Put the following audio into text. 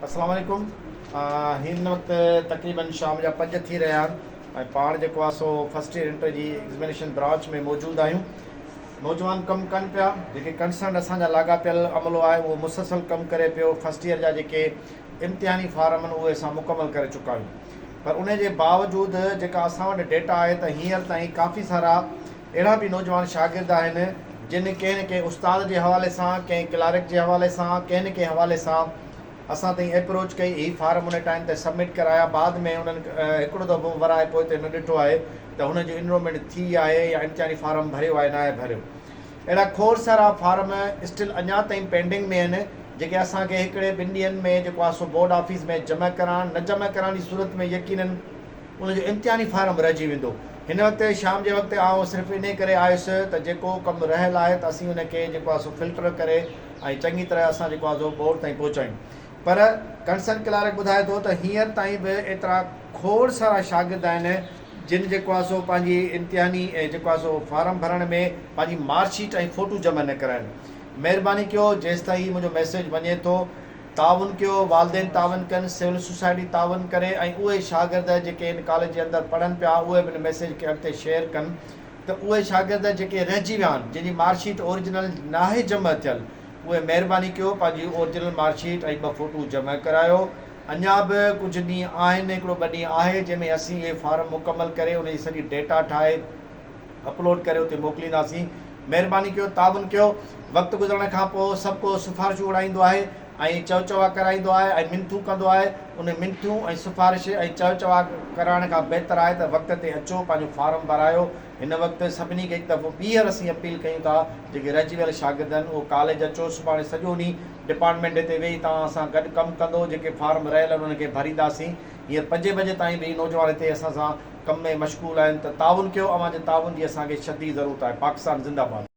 اسلام عليڪم هن وقت تقريبن شام جا پنج ٿي رهيا آهن ۽ پاڻ جيڪو آهي سو فرسٽ ايئر انٽر جي ايگزمينيشن برانچ ۾ موجود آهيون نوجوان ڪم ڪن پيا جيڪي ڪنسرن اسان جا لاڳاپيل عملو آهي اهو مسلسل ڪم ڪري پيو فرسٽ ايئر جا جيڪي امتحاني فارم آهن اهي اسان مڪمل ڪري چڪا آهيون پر ان جي باوجود جيڪا اسان وٽ ڊيٽا آهي ته هينئر تائين ڪافي سارا اهڙا به نوجوان شاگرد آهن جن ڪنهن نه ڪنهن استاد جي حوالي سان ڪنهن ڪلارڪ جي حوالي سان ڪنهن نه ڪنهن حوالي سان اسان تائين ايپروچ ڪئي هي فارم ان ٽائيم تي سبمٽ ڪرايا بعد ۾ انهن هڪڙو دفعو ورائي پوئتي نه ڏٺو آهي ته هن جو انرولمينٽ ٿي آهي يا امتحاني فارم ڀريو آهي ناهي ڀريو اهڙا کوڙ سارا فارم اسٽل اڃا تائين پينڊنگ ۾ آهن جيڪي اسان کي هڪڙي ٻن ڏينهن ۾ جيڪو آهي سو بورڊ آفيس ۾ جمع ڪرائڻ نه جمع ڪرائڻ جي صورت ۾ يقينن ان جو امتحاني فارم رهجي ويندو. هن وقت شام جي وقت آئون صرف انهي ڪري آيس ته جيڪو ڪم رهيل آهي ته اسين ان کي جيڪو آهي سو فلٽر ڪري ۽ چڱي طرح اسان جيڪو آهي سو بورڊ تائين پهچايون. پر ڪنسرن ڪلارڪ ٻڌائي ٿو ته هينئر تائين به ايترا کوڙ سارا شاگرد آهن جن جيڪو آهي سو پنهنجي امتحاني جيڪو آهي سو فارم ڀرڻ ۾ پنهنجي مارڪ شيٽ ۽ فوٽو جمع نه ڪرايا آهن. مهرباني ڪيو جيستائين هي منهنجو ميسيج وڃي ٿو تعاون ڪيو، والدين تعاون ڪن، سول سوسائٽي تعاون ڪري ۽ اهي شاگرد جيڪي هن ڪاليج جي اندر پڙهن پيا اهي به هن ميسيج کي اڳتي شيئر ڪن ته اهي شاگرد جيڪي رهجي ويا آهن جن جي مارڪ شيٽ اوريجنل ناهي جمع ٿيل اهي مهرباني ڪيو پنهنجي اوريجنل مارڪ شيٽ ۽ ٻه فوٽو جمع ڪرايو اڃا به ڪجهه ڏينهن آهن هڪڙو ٻه ڏينهن آهي جنهن ۾ اسين اهي فارم مڪمل ڪري ان جي سڄي ڊيٽا ٺاهي اپلوڊ ڪري اتي موڪلينداسين مهرباني ڪيو تعاون ڪيو وقت گذرڻ کان پوء سڀ ڪو سفارشون اڙائيندو آهي ۽ چئو چوا ڪرائيندو آهي ۽ منٿون ڪندو آهي ان منٿون ۽ سفارش ۽ چئو چوا ڪرائڻ کان بهتر آهي ته وقت تي اچو پنهنجو فارم ڀرايو هن وقت سڀني کي هڪ دفعو ٻيهر اسين اپيل ڪيون ٿا جيڪي رهجي ويل شاگرد آهن اهو ڪاليج اچو سڀاڻي سڄو ڏينهن ڊپارٽمينٽ هتي ويهي توهان سان گڏ ڪم ڪندو جيڪي فارم رهيل آهن انهن کي ڀرينداسين هينئر پنجين بجي تائين به هي نوجوان هتي اسان سان ڪم ۾ مشغول آهن ته تعاون ڪيو اوهان جي تعاون جي اسان کي شديد ضرورت آهي پاڪستان زنده باد.